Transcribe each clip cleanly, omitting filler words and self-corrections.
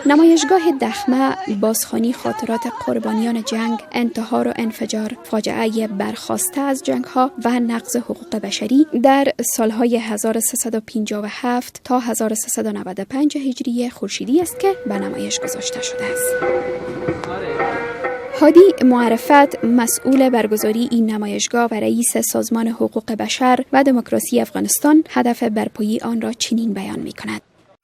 نمایشگاه دخمه بازخوانی خاطرات قربانیان جنگ، انتحار و انفجار، فاجعه برخاسته از جنگ ها و نقض حقوق بشری در سالهای 1357 تا 1395 هجری خورشیدی است که به نمایش گذاشته شده است. هادی معرفت، مسئول برگزاری این نمایشگاه و رئیس سازمان حقوق بشر و دموکراسی افغانستان، هدف برپایی آن را چنین بیان می کند.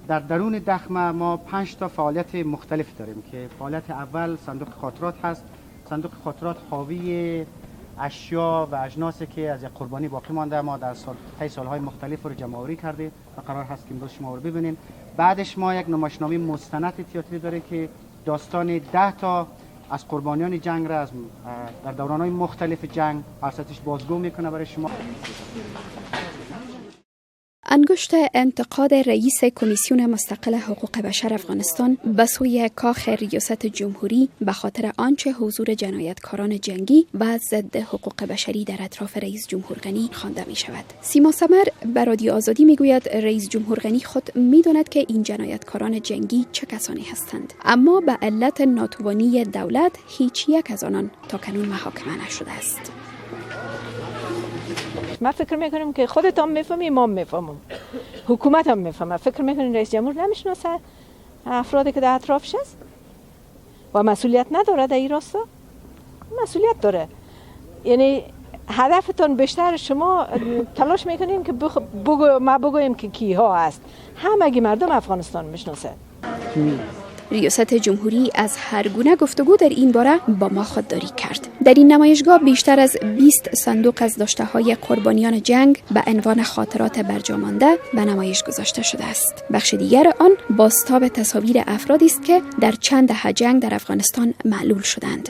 در درون دخمه ما 5 تا فعالیت مختلف داریم که فعالیت اول صندوق خاطرات هست. صندوق خاطرات حاوی اشیا و اجناسی که از یک قربانی باقی مانده ما در طی سالهای مختلف رو جمع آوری کرده و قرار هست که امروز شما رو ببینیم. بعدش ما یک نمایشنامه مستند تئاتری داریم که داستان 10 تا از قربانیان جنگ را از در دوران‌های مختلف جنگ ارسطش بازگو میکنه برای شما. انگشت انتقاد رئیس کمیسیون مستقل حقوق بشر افغانستان به سوی کاخ ریاست جمهوری به خاطر آنچه حضور جنایتکاران جنگی و ضد حقوق بشری در اطراف رئیس جمهور غنی خوانده می شود. سیما سمر به رادیو آزادی می گوید رئیس جمهور غنی خود می داند که این جنایتکاران جنگی چه کسانی هستند، اما به علت ناتوانی دولت هیچ یک از آنان تاکنون محاکمه نشده است. ما فکر میکنم که خودت هم میفهمی، ما میفهمم، حکومت هم میفهمه. فکر میکنم رئیس جمهور نمیشناسه افرادی که در اطرافش است و مسئولیت نداره در این راستا؟ مسئولیت داره. یعنی هدفتون بیشتر شما تلاش میکنیم که ما بگوییم که کیها هست. همگی مردم افغانستان میشناسه. ریاست جمهوری از هر گونه گفتگو در این باره با ما خودداری کرد. در این نمایشگاه بیشتر از 20 صندوق از داشته های قربانیان جنگ به عنوان خاطرات برجامانده به نمایش گذاشته شده است. بخش دیگر آن بازتاب تصاویر افرادی است که در چند دهه جنگ در افغانستان معلول شدند.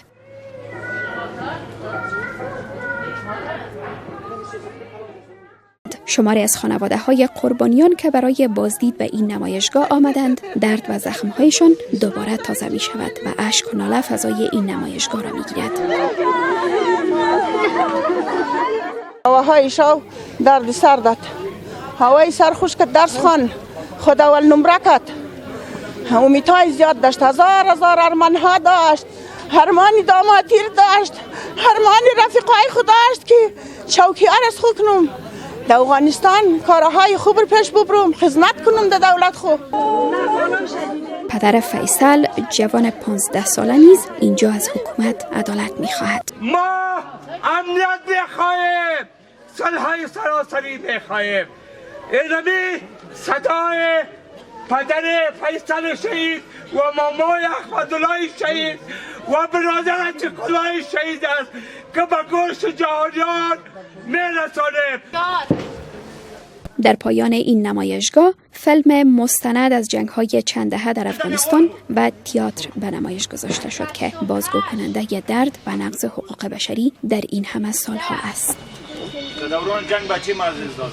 شماری از خانواده های قربانیان که برای بازدید به این نمایشگاه آمدند، درد و زخمهایشان دوباره تازه می شود و اشک و ناله فضای این نمایشگاه را می گیرد. هوای شو درد سر داد، هوای سر خوش که درس خوان، خود اول نمره کرد، امیدهای زیاد داشت، هزار هزار ارمان ها داشت، هرمان دامادیر داشت، هرمان رفیقای خود داشت که چوکی از خود کنم در افغانستان، کارهای خوب رو پیش ببرم، خدمت کنم در دولت خوب. پدر فیصل، جوان 15 ساله، نیز اینجا از حکومت عدالت میخواهد. ما امنیت میخواهیم، صلح سراسری میخواهیم. اینمی صدای پدر فیصل شهید و مامای احمدالله شهید و برادر عتیق‌الله شهید است که به گوش جهانیان میرسانیم. در پایان این نمایشگاه فیلم مستند از جنگ های چند دهه در افغانستان و تئاتر به نمایش گذاشته شد که بازگو کننده درد و نقض حقوق بشری در این همه سالها است. در دوران جنگ بچه ما از دست دادم.